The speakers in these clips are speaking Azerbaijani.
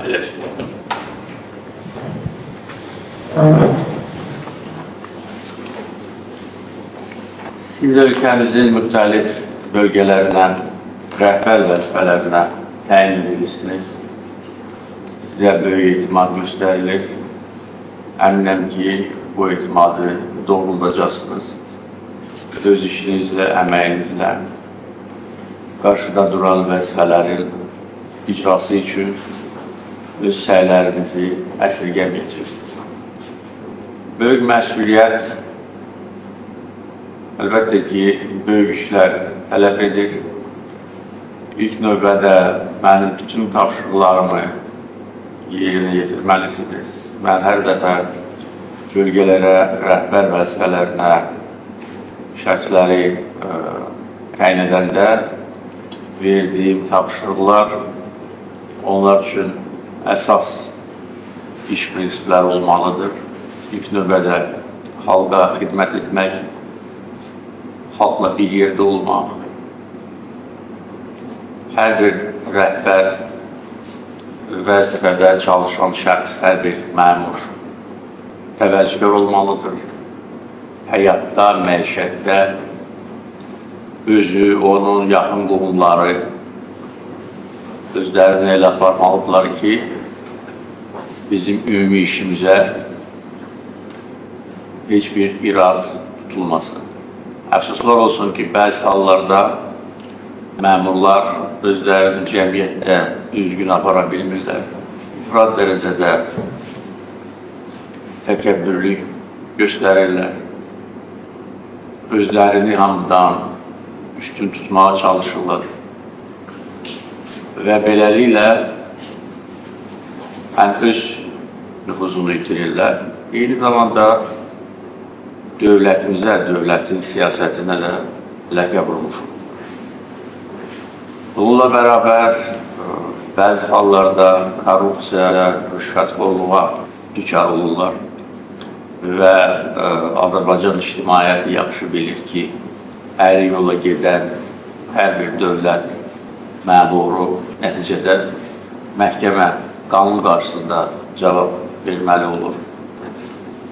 Əyləşin. Siz ölkəmizin müxtəlif bölgələrinə, rəhbər vəzifələrinə təyin edilirsiniz. Sizə böyük etimad göstərilir. Əminəm ki, bu etimadı doğrultacaqsınız. Öz işinizlə, əməyinizlə qarşıda duran vəzifələrin icrası üçün öz səylərinizi əsirgəməyəcəksiniz. Böyük məsuliyyət əlbəttə ki, böyük işlər tələb edir. İlk növbədə mənim bütün tapşırıqlarımı yerinə yetirməlisiniz. Mən hər dəfə bölgələrə, rəhbər vəzifələrinə şəxsləri təyin edəndə verdiyim tapşırıqlar onlar üçün əsas iş prinsipləri olmalıdır. İlk növbədə xalqa xidmət etmək, xalqla bir yerdə olmaq, hər bir rəhbər vəzifədə çalışan şəxs, hər bir məmur təvəzzükar olmalıdır. Həyatda, məişətdə özü, onun yaxın qohumları özlərini elə aparmalıdırlar ki, bizim ümumi işimizə heç bir irad tutulmasın. Əfsuslar olsun ki, bəzi hallarda məmurlar özlərini cəmiyyətdə düzgün apara bilmirlər. İfrat dərəcədə təkəbbürlük göstərirlər. Özlərini hamıdan üstün tutmağa çalışırlar. Və beləliklə həm öz nüfuzunu itirirlər, eyni zamanda dövlətimizə, dövlətin siyasətinə də ləkə vurmuş. Bununla bərabər bəzi hallarda korrupsiya, rüşvətxorluğa düçar olurlar və Azərbaycan ictimaiyyəti yaxşı bilir ki, əyri yola gedən hər bir dövlət məmuru nəticədə məhkəmə qanun qarşısında cavab verməli olur.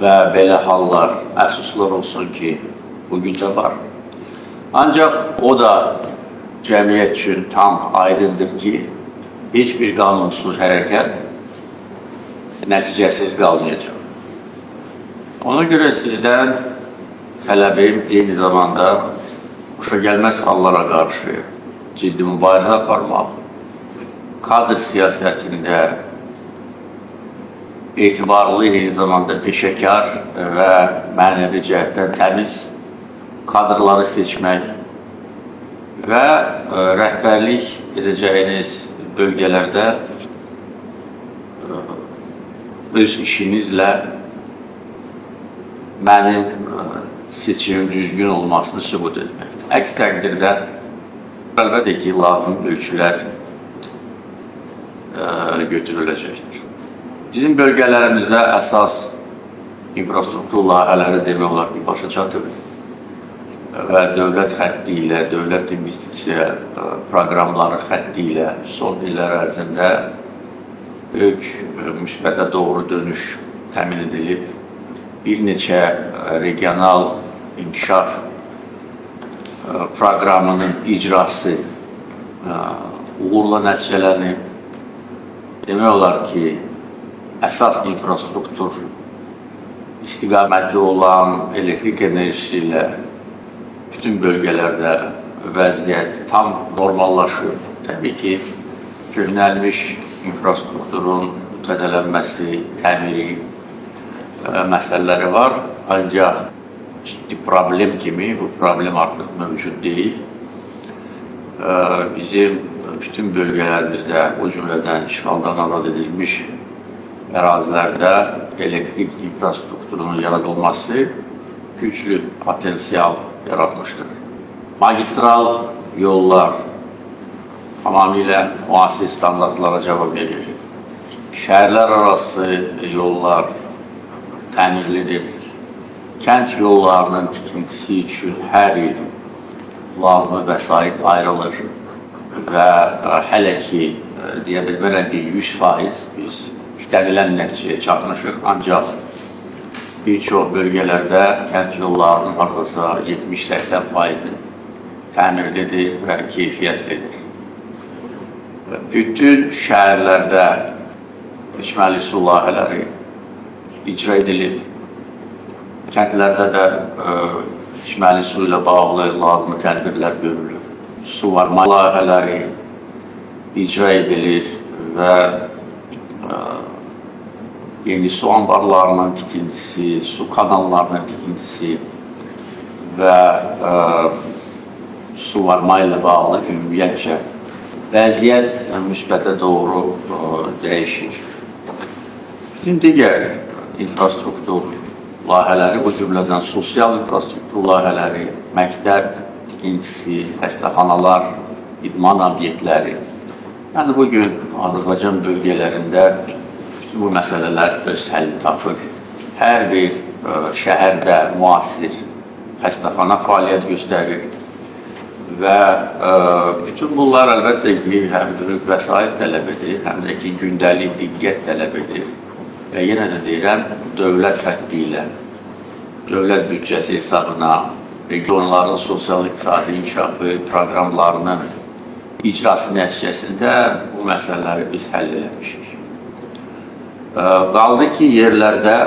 Və belə hallar, əfsuslar olsun ki, bugün də var. Ancaq o da cəmiyyət üçün tam aydındır ki, heç bir qanunsuz hərəkət nəticəsiz qalmayacaq. Ona görə sizdən tələbim eyni zamanda xoşagəlməz hallara qarşı ciddi mübarizə aparmaq, kadr siyasətində etibarlı, eyni zamanda peşəkar və mənəvi cəhətdən təmiz kadrları seçmək və rəhbərlik edəcəyiniz bölgələrdə öz işinizlə mənim seçimin düzgün olmasını sübut etməkdir. Əks təqdirdə əlbəttə ki, lazım ölçülər götürüləcəkdir. Bizim bölgələrimizdə əsas infrastruktur layihələri demək olar ki, başa çatır və dövlət xətti ilə, dövlət investisiya proqramları xətti ilə son illər ərzində böyük müsbətə doğru dönüş təmin edilib. Bir neçə regional inkişaf proqramının icrası uğurla nəticələnib. Demək olar ki, əsas infrastruktur istiqaməti olan elektrik enerjisi ilə bütün bölgələrdə vəziyyət tam normallaşır. Təbii ki, köhnəlmiş infrastrukturun təzələnməsi, təmiri məsələləri var. Ancaq ciddi problem kimi bu problem artıq mövcud deyil. Bizim bütün bölgələrimizdə, o cümlədən işğaldan azad edilmiş ərazilərdə elektrik infrastrukturunun yaradılması güclü potensial yaratmışdır. Magistral yollar tamamilə müasir standartlara cavab verir. Şəhərlər arası yollar təmirlidir. Kənd yollarının tikintisi üçün hər il lazımi vəsait ayrılır və hələ ki, deyə bilmərəm ki, 100% biz istənilən nəticəyə çatmışıq, ancaq bir çox bölgələrdə kənd yollarının hardasa 70-80% təmirlidir və keyfiyyətlidir. Bütün şəhərlərdə içməli su layihələri icra edilib. Kəndlərdə də içməli su ilə bağlı lazımi tədbirlər görülür. Suvarma layihələri icra edilir və yeni su anbarlarının tikintisi, su kanallarının tikintisi və suvarma ilə bağlı ümumiyyətcə vəziyyət müsbətə doğru dəyişir. Bütün digər infrastruktur layihələri, o cümlədən sosial infrastruktur layihələri, məktəb tikintisi, xəstəxanalar, idman obyektləri. Yəni bugün Azərbaycan bölgələrində bütün bu məsələlər öz həllini tapır. Hər bir şəhərdə müasir xəstəxana fəaliyyət göstərir və bütün bunlar əlbəttə ki, həm böyük vəsait tələb edir, həm də ki, gündəlik diqqət tələb edir. Və yenə də deyirəm, dövlət xətti ilə, dövlət büdcəsi hesabına regionların sosial-iqtisadi inkişafı proqramlarının icrası nəticəsində bu məsələləri biz həll eləmişik. Qaldı ki, yerlərdə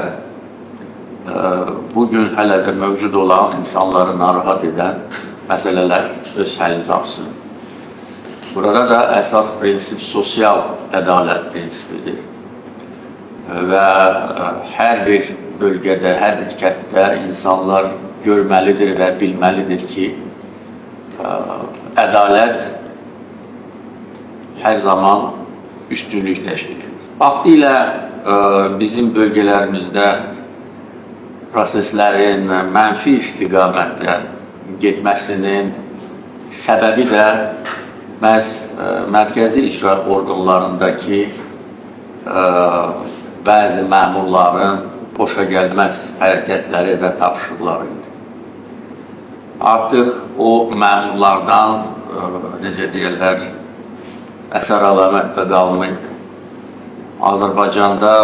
bugün hələ də mövcud olan insanları narahat edən məsələlər öz həllini tapsın. Burada da əsas prinsip sosial ədalət prinsipidir. Və hər bir bölgədə, hər bir kənddə insanlar görməlidir və bilməlidir ki, ədalət hər zaman üstünlük təşkil edir. Vaxtilə bizim bölgələrimizdə proseslərin mənfi istiqamətdə getməsinin səbəbi də məhz mərkəzi icra orqanlarındakı bəzi məmurların xoşagəlməz hərəkətləri və tapşırıqları idi. Artıq o məmurlardan, necə deyirlər, əsər əlamət də qalmayıb. Azərbaycanda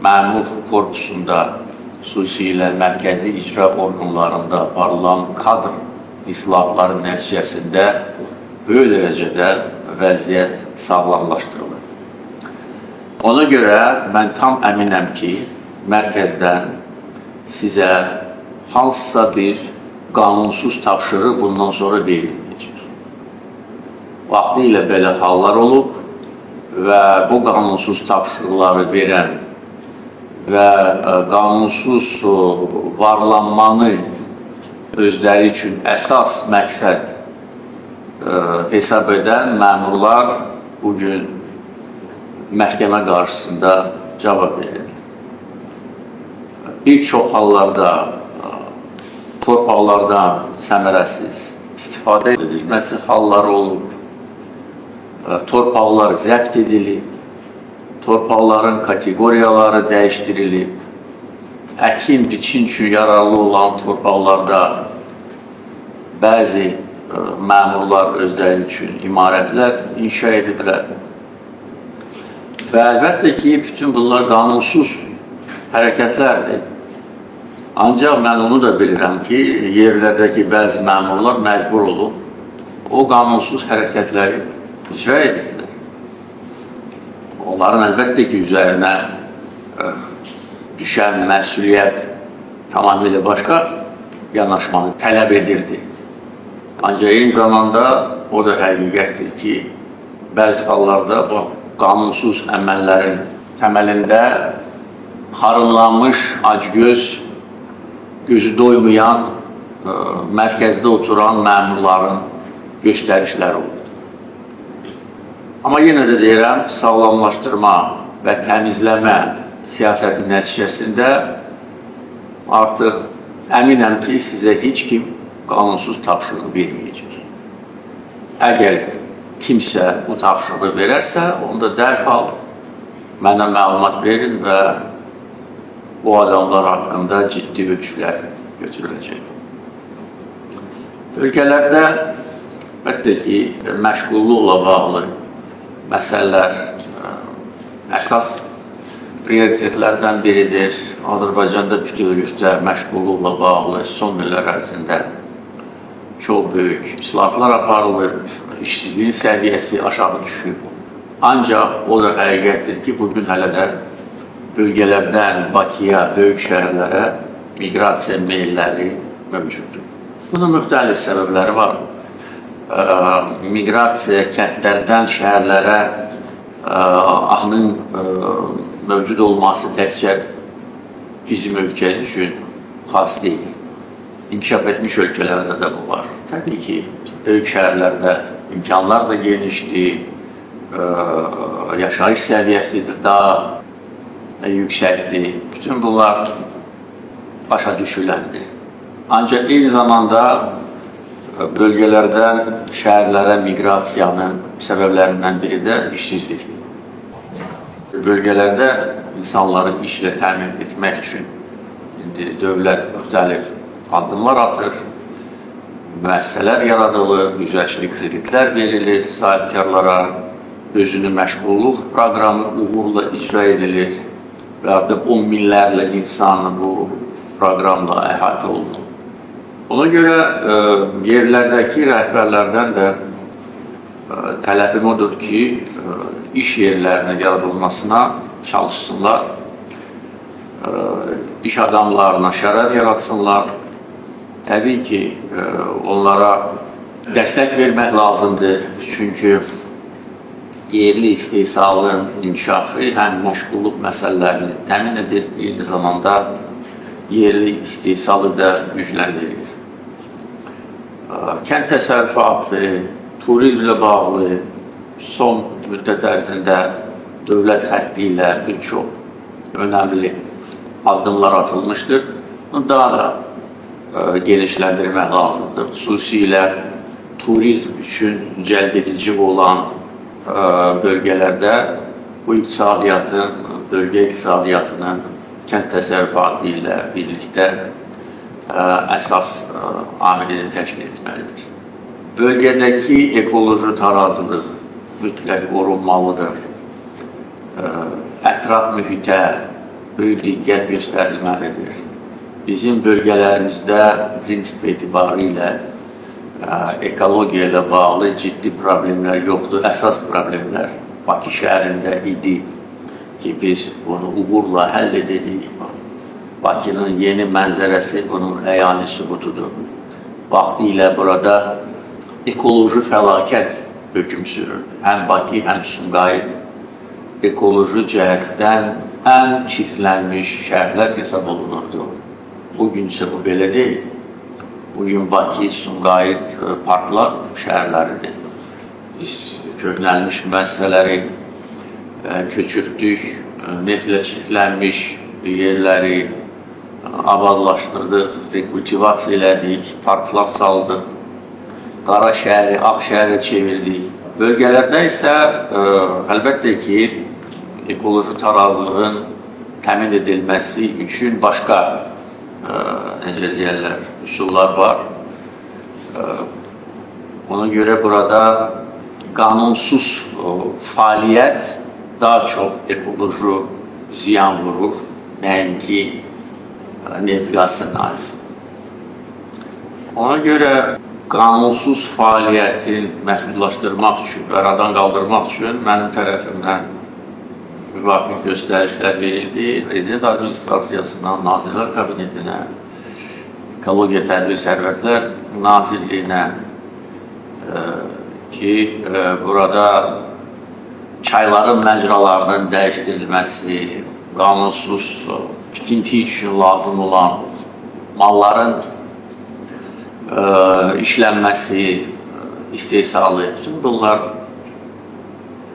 məmur korpusunda, xüsusilə mərkəzi icra orqanlarında aparılan kadr islahatları nəticəsində böyük dərəcədə vəziyyət sağlamlaşdırılır. Ona görə mən tam əminəm ki, mərkəzdən sizə hansısa bir qanunsuz tapşırıq bundan sonra verilməyəcək. Vaxtilə belə hallar olub və bu qanunsuz tapşırıqları verən və qanunsuz varlanmanı özləri üçün əsas məqsəd hesab edən məmurlar bugün məhkəmə qarşısında cavab verir. Bir çox hallarda torpaqlardan səmərəsiz istifadə edilməsi halları olub, torpaqlar zəbt edilib, torpaqların kateqoriyaları dəyişdirilib, əkin biçin üçün yararlı olan torpaqlarda bəzi məmurlar özləri üçün imarətlər inşa ediblər. Və əlbəttə ki, bütün bunlar qanunsuz hərəkətlərdir. Ancaq mən onu da bilirəm ki, yerlərdəki bəzi məmurlar məcbur olub o qanunsuz hərəkətləri icra edirlər. Onların əlbəttə ki, üzərinə düşən məsuliyyət tamamilə başqa yanaşmanı tələb edirdi. Ancaq eyni zamanda o da həqiqətdir ki, bəzi hallarda bu qanunsuz əməllərin təməlində harınlanmış, acgöz, gözü doymayan, mərkəzdə oturan məmurların göstərişləri oldu. Amma yenə də deyirəm, sağlamlaşdırma və təmizləmə siyasəti nəticəsində artıq əminəm ki, sizə heç kim qanunsuz tapşırıq verməyəcək. Əgər kimsə bu tapşırığı verərsə, onda dərhal mənə məlumat verin və bu adamlar haqqında ciddi ölçülər götürüləcək. Bölgələrdə əlbəttə ki, məşğulluqla bağlı məsələlər əsas prioritetlərdən biridir. Azərbaycanda bütövlükdə məşğulluqla bağlı son illər ərzində çox böyük islahatlar aparılır, işsizliyin səviyyəsi aşağı düşüb. Ancaq o da həqiqətdir ki, bugün hələ də bölgələrdən Bakıya, böyük şəhərlərə miqrasiya meyilləri mövcuddur. Bunun müxtəlif səbəbləri var. Miqrasiya kəndlərdən şəhərlərə axının mövcud olması təkcə bizim ölkə üçün xas deyil. İnkişaf etmiş ölkələrdə də bu var. Təbii ki, böyük şəhərlərdə imkanlar da genişdir, yaşayış səviyyəsi də daha yüksəkdir. Bütün bunlar başa düşüləndir. Ancaq eyni zamanda bölgələrdən şəhərlərə miqrasiyanın səbəblərindən biri də işsizlikdir. Bölgələrdə insanları işlə təmin etmək üçün indi dövlət müxtəlif addımlar atır, müəssisələr yaradılır, güzəştli kreditlər verilir sahibkarlara, özünü məşğulluq proqramı uğurla icra edilir və artıq 10 minlərlə insan bu proqramla əhatə olunur. Ona görə yerlərdəki rəhbərlərdən də tələbim odur ki, iş yerlərinin yaradılmasına çalışsınlar, iş adamlarına şərait yaratsınlar. Təbii ki, onlara dəstək vermək lazımdır. Çünki yerli istehsalın inkişafı həm məşğulluq məsələlərini təmin edir, eyni zamanda yerli istehsalı da gücləndirir. Kənd təsərrüfatı, turizmlə bağlı son müddət ərzində dövlət xətti ilə bir çox önəmli addımlar atılmışdır. Bunu daha da genişləndirmək lazımdır. Xüsusilə turizm üçün cəlb edici olan bölgələrdə bu iqtisadiyyatın, bölgə iqtisadiyyatının kənd təsərrüfatı ilə birlikdə əsas amilini təşkil etməlidir. Bölgədəki ekoloji tarazlıq mütləq qorunmalıdır. Ətraf mühitə böyük diqqət göstərilməlidir. Bizim bölgələrimizdə prinsip etibarı ilə ekologiya ilə bağlı ciddi problemlər yoxdur. Əsas problemlər Bakı şəhərində idi ki, biz bunu uğurla həll edirik. Bakının yeni mənzərəsi bunun əyani sübutudur. Vaxtilə burada ekoloji fəlakət hökm sürür. Həm Bakı, həm Sumqayıt ekoloji cəhətdən ən çirklənmiş şəhərlər hesab olunurdu. Bugün isə bu belə deyil. Bugün Bakı, Sumqayıt parklar şəhərləridir. Biz köhnəlmiş müəssisələri köçürtdük, neftlə çirklənmiş yerləri abadlaşdırdıq, rekultivasiya elədik, parklar saldıq, qara şəhəri ağ şəhərə çevirdik. Bölgələrdə isə əlbəttə ki, ekoloji tarazlığın təmin edilməsi üçün başqa necə deyərlər, üsullar var. Ona görə burada qanunsuz fəaliyyət daha çox ekoloji ziyan vurur, nəinki neft-qaz sənayesi. Ona görə qanunsuz fəaliyyətin məhdudlaşdırmaq üçün və aradan qaldırmaq üçün mənim tərəfimdən müvafiq göstərişlər verildi. Prezident Administrasiyasına, Nazirlər Kabinetinə, Ekologiya Təbii Sərvətlər Nazirliyinə ki, burada çayların məcralarının dəyişdirilməsi, qanunsuz tikinti üçün lazım olan malların işlənməsi, istehsalı, bütün bunlar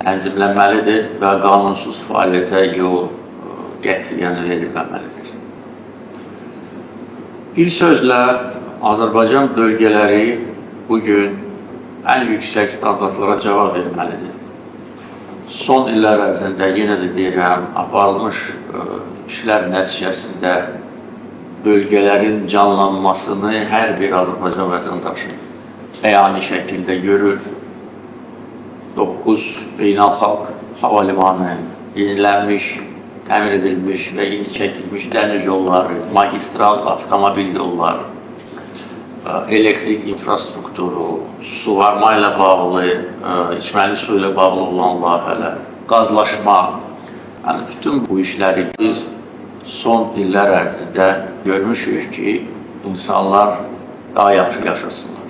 tənzimlənməlidir və qanunsuz fəaliyyətə yol qətiyyən verilməməlidir. Bir sözlə, Azərbaycan bölgələri bugün ən yüksək standartlara cavab verməlidir. Son illər ərzində yenə də deyirəm, aparılmış işlər nəticəsində bölgələrin canlanmasını hər bir Azərbaycan vətəndaşı əyani şəkildə görür. 9 beynəlxalq havalimanı, yenilənmiş, təmir edilmiş və yeni çəkilmiş dəmir yolları, magistral avtomobil yolları, elektrik infrastrukturu, suvarma ilə bağlı, içməli su ilə bağlı olan layihələr, qazlaşma, yəni bütün bu işləri biz son illər ərzində görmüşük ki, insanlar daha yaxşı yaşasınlar.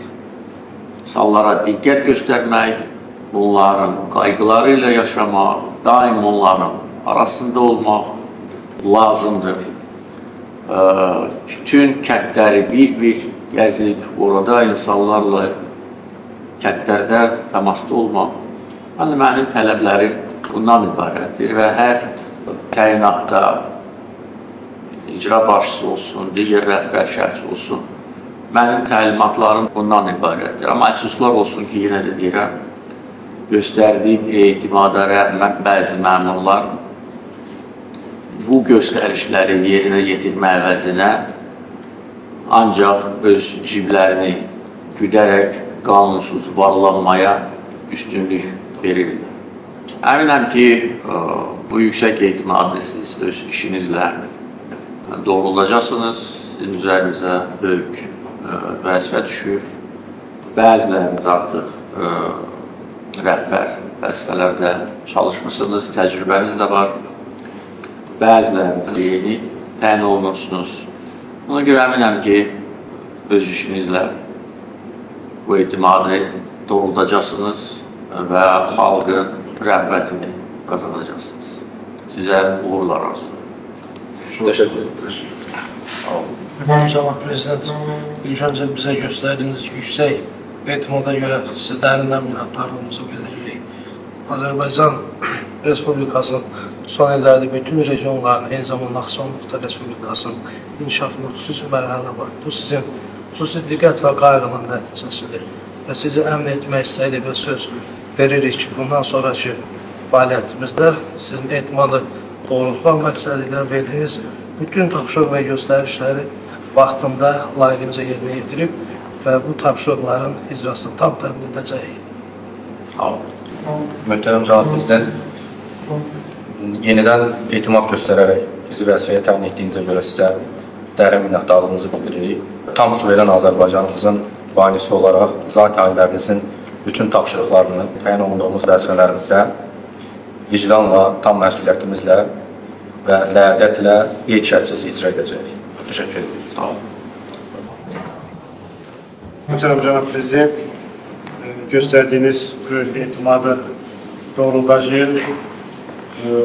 İnsanlara diqqət göstərmək, bunların qayğıları ilə yaşamaq, daim onların arasında olmaq lazımdır. Bütün kəndləri bir-bir gəzib, orada insanlarla kəndlərdə təmasda olmaq. Yəni mənim tələblərim bundan ibarətdir və hər təyinatda icra başçısı olsun, digər rəhbər şəxs olsun, mənim təlimatlarım bundan ibarətdir. Amma əfsuslar olsun ki, yenə də deyirəm, göstərdiyim etimada rəğmən bəzi məmurlar bu göstərişləri yerinə yetirmə əvəzinə ancaq öz ciblərini güdərək qanunsuz varlanmaya üstünlük verirlər. Əminəm ki, bu yüksək etimadı siz öz işinizlə doğrulacaqsınız. Sizin üzərinizə böyük vəzifə düşür. Bəziləriniz artıq rəhbər vəzifələrdə çalışmışsınız, təcrübəniz də var. Bəziləriniz yeni təyin olunursunuz. Ona görə əminəm ki, öz işinizlə bu etimadı doğrulacaqsınız və xalqın rəğbətini qazanacaqsınız. Sizə uğurlar arzulayıram. Təşəkkür ederim. Cənab Prezident, ilk öncə bizə göstərdiyiniz yüksək etimada görə sizə dərindən minnətdarlığımızı bildiririk. Azərbaycan Respublikasının son illərdə bütün regionların, eyni zamanda Naxçıvan Muxtar Respublikasının inkişafında xüsusi mərhələ var. Bu sizin xüsusi diqqət və qayğının nəticəsidir. Və sizi əmin etmək istəyirik və söz veririk ki, bundan sonraki fəaliyyətimizdə sizin etimadı doğrultmaq məqsədi ilə verdiyiniz bütün tapşırıq və göstərişləri vaxtında layiqincə yerinə yetirib və bu tapşırıqların icrasını tam təmin edəcəyik. Sağ olun. Möhtərəm cənab Prezident, yenidən etimad göstərərək bizi vəzifəyə təyin etdiyinizə görə sizə dərin minnətdarlığımızı bildiririk. Tam suveren Azərbaycanımızın banisi olaraq zat alilərinizin bütün tapşırıqlarını təyin olunduğumuz vəzifələrimizdə vicdanla, tam məsuliyyətimizlə və ləyaqətlə qeyd şərtsiz icra edəcəyik. Təşəkkür edirik. Sağ olun. Möhtərəm cənab Prezident, göstərdiyiniz böyük etimadı doğruldacağıq.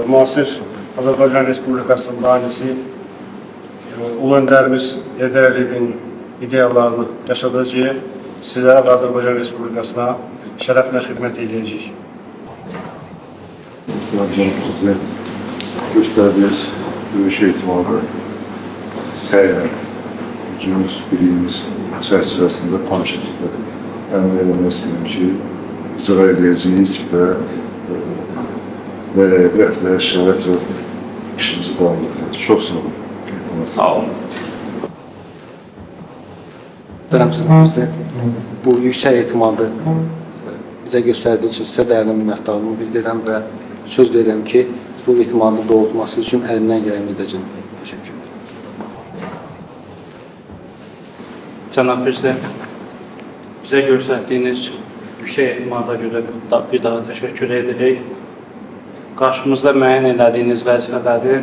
Müasir Azərbaycan Respublikasının banisi Ulu Öndərimiz Heydər Əliyevin ideallarını yaşadacağıq. Sizə və Azərbaycan Respublikasına şərəflə xidmət edəcəyik. Cənab Prezident, göstərdiyiniz böyük etimadı səylə, gücümüz, biliyimiz çərçivəsində tam şəkildə əmin eləmək istəyirəm ki, icra edəcəyik və ləyaqətlə, şərəflə işimizi davam etdirəcəyik. Çox sağ olun. Sağ olun. Möhtərəm cənab Prezident, bu yüksək etimadı bizə göstərdiyi üçün sizə dərindən minnətdarlığımı bildirirəm və söz verirəm ki, bu etimadın doğrultması üçün əlimdən gələni edəcəm. Təşəkkür ederim. Cənab Prezident, bizə göstərdiyiniz yüksək etimada görə bir daha təşəkkür edirik. Qarşımızda müəyyən elədiyiniz vəzifələri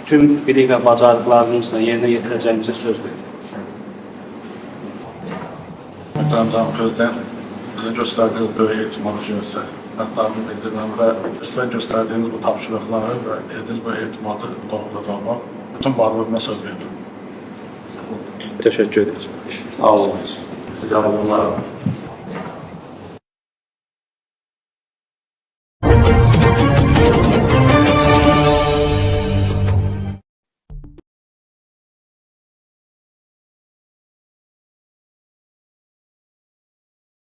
bütün bilik və bacarıqlarımızla yerinə yetirəcəyimizə söz veririk. Möhtərəm cənab Prezident, bizə göstərdiyiniz böyük etimada görə sizə minnətdarlıq bildirirəm və sizə göstərdiyiniz bu tapşırıqları və verdiyiniz bu etimadı doğrulacağıma bütün varlığımla söz verirəm. Təşəkkür edirik. Sağ olun. Sağ olun.